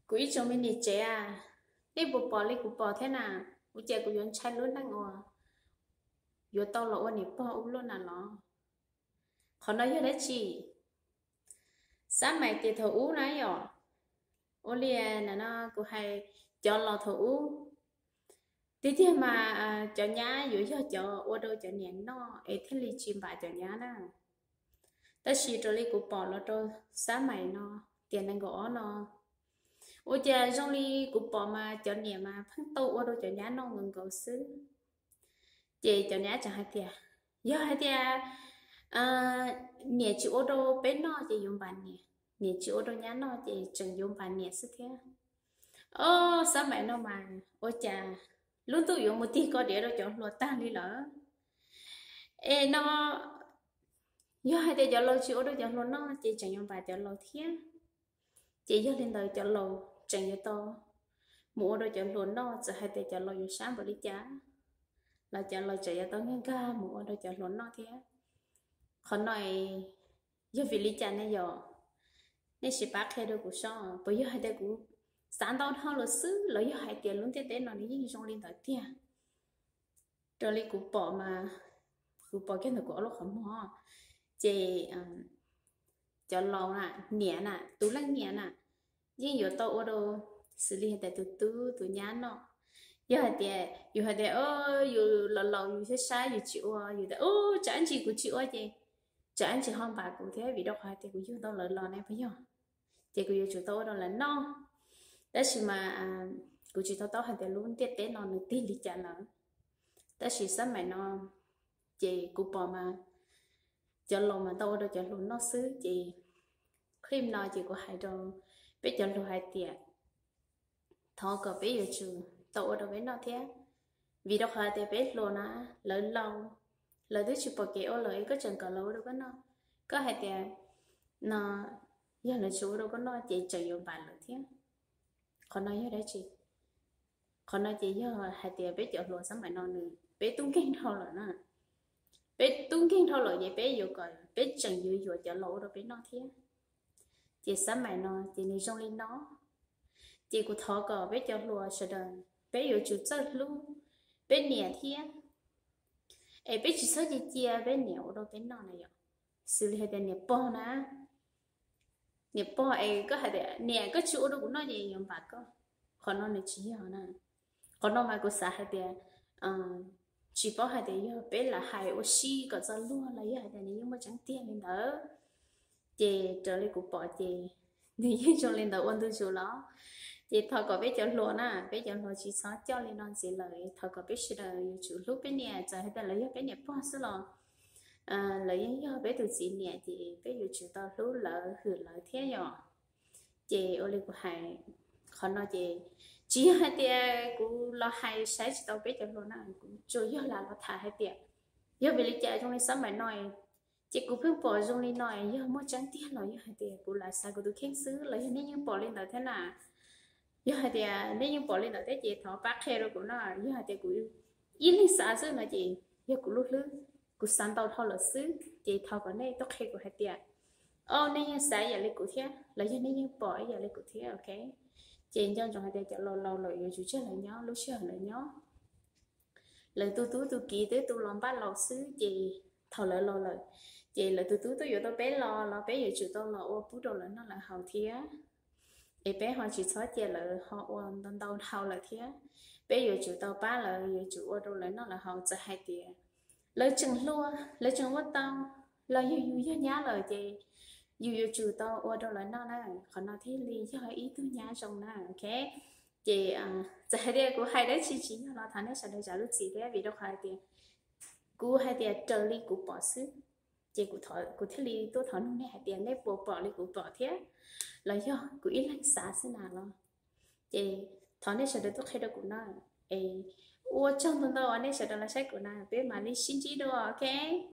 Kuv ib tsoom me niam tsev a, nej puas pom li kuv pom thiab na? Ua cas kuv yuav ntshai lub neej uas yuav tau los ua niam pog ua luaj na los? Qhov no yog dab tsi? Xab mais tias thaum ub na yom, ua li no kuv hais, cov laus thaum ub, tiag tiag mas cov nyab yuav yog cov ua rau cov niam noj es thiaj li tsis npam cov nyab na. Tab sis raws li kuv pom los rau xab mais no, tiam nees nkaum ob no, ua cas zoo li kuv pom mas cov niam mas pheej tau ua rau cov nyab noj nkaus nkaus xwb. Ces cov nyab tseem hais tias, yog hais tias niam tsis ua rau peb noj ces yuav npam niam, niam tsis ua rau nyab noj ces tseem yuav npam niam xwb thiab. Ob, xab mais no mas ua cas lub ntuj yuav mus tig ko diav rau cov hluas tag li lawm. Es no, yog hais tias cov laus tsis ua rau cov hluas noj ces tseem yuav npam cov laus thiab. Ces yog li ntawd cov laus tseem yuav tau mus ua rau cov hluas noj, txawm hais tias cov laus yuav sab npaum li cas los cov laus tseem yuav tau nkag nkag mus ua rau cov hluas noj thiab. Qhov no yog vim li cas ne yom? Nej sim pab qhia rau kuv saib, puas yog hais tias kuv xav ntau dhau lawm xwb los yog hais tias lub ntiaj teb no nws yeej zoo li ntawd tiag? Raws li kuv pom mas, kuv pom kiag ntawm kuv ob lub qhov muag, ces cov laus na, niam na, tus leej niam na, yeej yuav tau ua rau xws li hais tias tus tub tus nyab noj. Yog hais tias yus hais tias yus laus laus yus sab sab yus tsis ua, yus tias ub tsam ntsis kuv tsis ua ces tsam ntsis ho npam kuv thiab vim rau qhov hais tias kuv yug tau lawv los ne puas yog? Ces kuv yuav tsum tau ua rau lawv noj. Tab sis mas kuv tsis to taub hais tias lub ntiaj teb no nws tig li cas lawm. Tab sis xab mais no ces kuv pom mas cov laus mas tau ua rau cov hluas noj xwb. Ces clip no ces kuv hais rau peb cov hluas hais tias thov kom peb yuav tsum tau ua rau peb noj thiab. Vim rau qhov tias peb hluas na, lawv laus, lawv twb tsis pom kev ua lawm es koj tseem kom lawv ua rau koj noj. Koj hais tias no, yog lawv tsis ua rau koj noj ces tseem yuav npam lawm thiab. Qhov no yog dab tsi? Qhov no ces yog hais tias peb cov hluas xab mais no nws peb tub nkeeg dhau lawm na. Peb tub nkeeg dhau lawm ces peb yuav kom peb tseem yuav yuam cov laus ua rau peb noj thiab. Ces xab mais no ces nws zoo li no. Ces kuv thov kom peb cov hluas sawv daws peb yuav tsum txawj hlub peb niam thiab. Es peb tsis txhob cia cia peb niam ua rau peb noj na yom. Xws li hais tias niam pog na, niam pog es koj hais tias niam koj tsis ua rau kuv noj ces yuav npam koj. Qhov no nws tsis yog na. Qhov no mas kuv xav hais tias tsis paub hais tias yog peb lam hais ua si kom txog luag los yog hais tias nws yeej muaj tseeb tiag li ntawd. Ces raws li kuv pom ces nws yeej zoo li ntawd ua ntu zus los. Ces thov kom peb cov hluas na, peb cov hluas tsis txhob coj li no ntxiv lawm, thov kom peb sawv daws yuav tsum hlub peb niam, txawm hais tias lawv yog peb niam pog xwb los lawv yeej yog peb tus txiv niam ces peb yuav tsum tau hlub lawv hwm lawv thiab yom. Ces ua li kuv hais, qhov no ces tsis yog hais tias kuv los hais saib tsis tau peb cov hluas na, kuv tsuas yog lam los tham hais tias yog vim li cas zoo li xab mais no ces kuv pheej pom zoo li no, yog muaj tseeb tiag los yog hais tias kuv lam xav kuv tus kheej xwb los yog nej yeej pom li ntawd thiab na. Yog hais tias nej yeej pom li ntawd thiab ces thov pab qhia rau kuv no, yog hais tias kuv ib leeg xav xwb no ces yog kuv lub hlwb, kuv xav ntau dhau lawm xwb ces thov kom nej tuaj qhia kuv hais tias, o, nej yeej xav ib yam li kuv thiab los yog nej yeej pom ib yam li kuv thiab, ok. Ces nco ntsoov hais tias cov laus laus lawm yuav tsum tseg lawv nyob lub sij hawm lawv nyob. Lawv tus tub tus kiv twb tu los npaj laus xwb ces thaum lawv laus lawm ces lawv tus tub tuaj yuav tau peb los los peb yuav tsum tau los ua pub rau lawv noj lawv haus thiab. Es peb ho tsis txhob cia lawv ho ua ntau ntau dhau lawm thiab. Peb yuav tsum tau pab lawv, yuav tsum ua rau lawv noj lawv haus, txawm hais tias lawv tseem hluas lawv tseem ua tau los yog yus yog nyab lawm ces yus yuav tsum tau ua rau lawv noj na. Qhov no thiaj li yog ib tug nyab zoo na, ok. Ces txawm hais tias kuv hais dab tsi tsis yog los thov nej sawv daws zam lub txim thiab, vim rau qhov hais tias kuv hais tias raws li kuv pom xwb. Ces kuv thiaj li tuaj thov nug nej hais tias nej puas pom li kuv pom thiab los yog kuv ib leeg xav xwb na los? Ces thov nej sawv daws tuaj qhia rau kuv na. Es ua tsaug ntau ntau uas nej sawv daws los saib kuv na, peb mam li sib ntsib dua, ok.